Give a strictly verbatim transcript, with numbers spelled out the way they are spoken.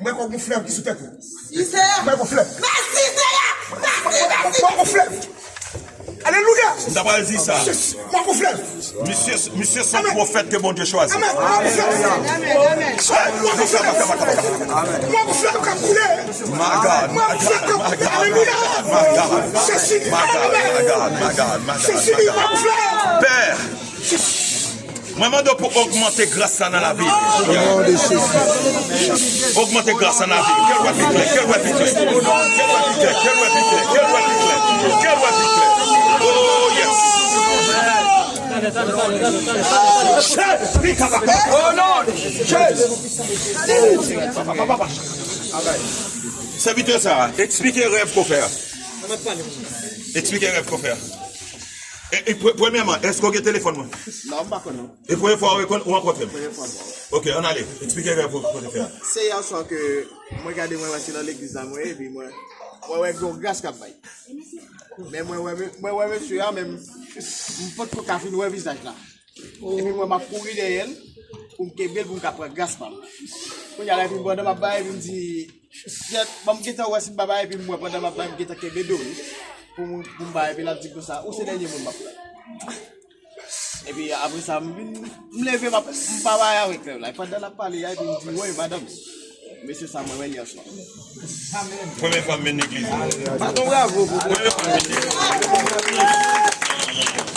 Mwen kwè gon flèv ki sou tèt ou. Mwen gon flèv. Mèsi, Seyè! Mèsi, mèsi! Mwen gon flèv. Alelouya! M ta pral di sa. Mwen gon flèv. Misye, misye se yon pwofèt ke Bondye chwazi. Amèn. Mwen gon flèv. Mwen gon flèv k ap koule. My God, my God, my God, my God, my God. Jezi, my God, my God, my God, my God, my God. Pè, mwen mande w pou ogmante gras la nan lavi. Au nom de Jésus. Ogmante gras la nan lavi. Ke l wè pi klè, ke l wè pi klè. Ke l wè pi klè, ke l wè pi klè, ke l wè pi klè, ke l wè pi klè. Oh, yes. Au nom de Jésus. Sèvitè sa, eksplike rèv ke w fè a. Eksplike rèv ke w fè a. E, e, pre-, premyèman, èske w gen telefòn mwen? Non, m pa konn non. E premye fwa w rekon-, w rankontre m? Premye fwa m wè w. Ok, ann ale. Eksplike rèv ke w te fè a. Se yè swa ke mwen gade, mwen wè se nan legliz la mwen ye, epi mwen, mwen wè gen yon gras k ap bay. Men mwen wè, mwen wè mesye a, men m, m potko ka fin wè vizaj la. Epi mwen, m ap kouri dèyè l pou m kenbe l, pou m ka pran gras pa m. Kounye a la, epi m, pandan m ap bay, epi m di, "Shit, ban m gentan wè si m pa bay," epi m wè pandan m ap bay, m gentan kenbe do l pou m, pou m bay, epi l ap di konsa, "Ou se dènye moun m ap pran." Epi apre sa, m vin, m leve, m ap, m pa bay avèk lè la. Pandan l ap pale a, epi m di, "Woy, madanm, mesye sa mwen wè l yè swa." Premye fwa m vin legliz. Bat yon bravo pou premye fwa m vin legliz.